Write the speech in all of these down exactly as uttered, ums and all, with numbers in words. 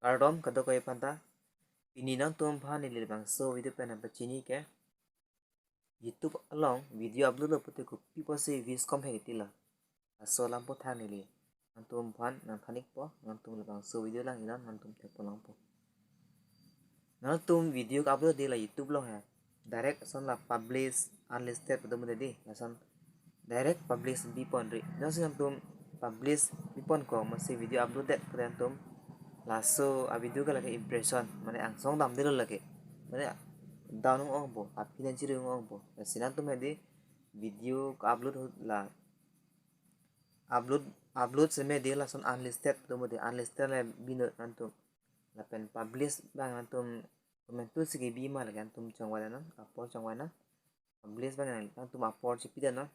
Kardom kadokave aphanta. Pini nangtum aphan neli labangso video pen nangpachini ke, YouTube along video upload lo pute kopi pusi views kom hek tilo. Laso alam aphuthak neli nangtum aphan nangthan-ikpo, nangtum labangso video lang-iknon, nangtum thekponlongpo. Nangtum video ke-upload det la YouTube along he, direct lason la publish unlisted pu do mate dei, lason direct publish bipon ri. Jongsi nangtum publish bipon ko, masi video upload det pute nangtum laso a-video ke lake impression, mane angsong damdetlo lake, mane down ong-ongpo, aphi nangchiri ong-ongpo. Lasi nangtum he dei video ke-upload ahut la upload, upload seme dei lason unlisted pu do mate dei, unlisted le binon nangtum. Lapen publish abang nangtum komantusi kebi ma lake, nangtum chongvainon, apor chongvainon. Publish abang nangtum apor chipidetnon.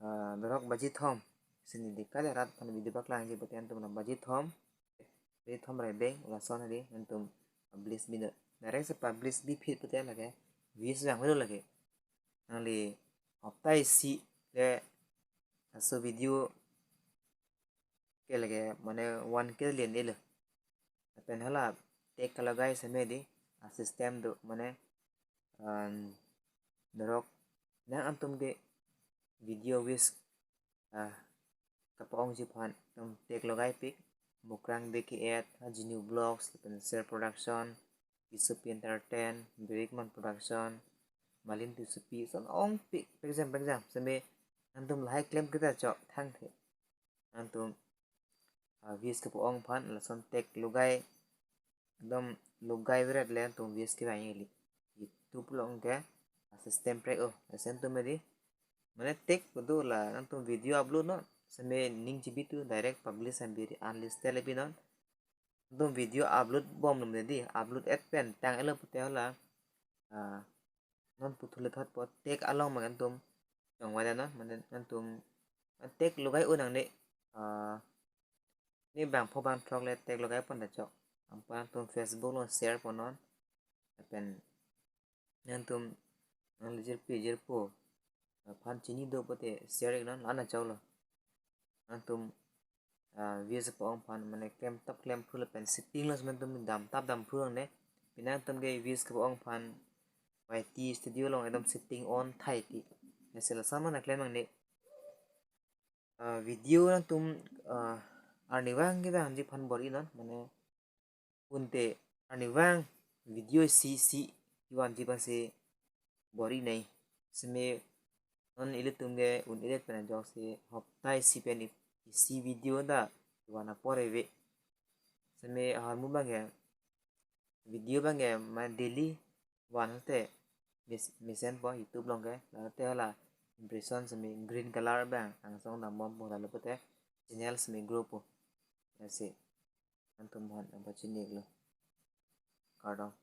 Ah, berok baji thom. Sini dei kali arat aphan video paklangji pute nangtum la baji thom, baji thom rebeng lason dei nangtum publish binon. Direct si publish biphi pute lake views vangvelo lake. Nangli hopta isi le laso video ke lake mane one K le-en-elo. Lapen hala tag kelogai seme dei a-system do, mane, um, berok nangtum ke video views, ah, kepa-ongji aphan nangtum tag logaipik, Mukrang Bey K Ed, Genu Vlogs, lapen Ser Production, Tisopi Entertain, Birikman Production, Malin Tisopi, lason ongpik, pekjam pekjam seme nangtum lahai klem kita chok thangthe. Nangtum, ah, views kepa-ong aphan lason tag logai, ekdom logai veret le nangtum views kevang-ikji. YouTube along ke a-system prek o, lason nangtum he dei, mane tag pu do la nangtum video upload non, seme ning chibitu, direct publish an biri, unlisted le binon. Nangtum video upload bomlo mate dei, upload et pen tang-etlo pute hala, ah, non puthot le thotpo, tag along ma nangtum chongvainon, mane nangtum tag logai un nangne, ah, ne bangpho bangthrok le tag logaipon ta chok. Anpar nangtum Facebook along share ponnon. Lapen nangtum nangli jirpi jirpo aphan chini do pute share-iknon, la-an choklo. Nangtum, ah, views kepa-ong aphan mane klem tap klem phul lapen setting lo seme nangtum dam tap dam phul nangne. Pini nangtum ke views kepa-ong aphan Y T Studio along ekdom setting on thai ti. Lasi lason ma nangklem nangne. Ah, video nangtum, ah, arnivang kevangji aphan bor-inon, mane unte arnivang video isi isi kevanji aphansi bor-inei. Seme non ilitum ke un-edet pen ajoksi hopta isi pen i-, isi video ta kevan apor ave. Seme ahormu abang ke video abang ke mane daily van te mes-, mesenpo YouTube along ke, lalote hala impression seme green color abang angsong dambompo, lalo pute channel seme grow po. Lasi nangtum aphan nangpachini-iklo. Kardom.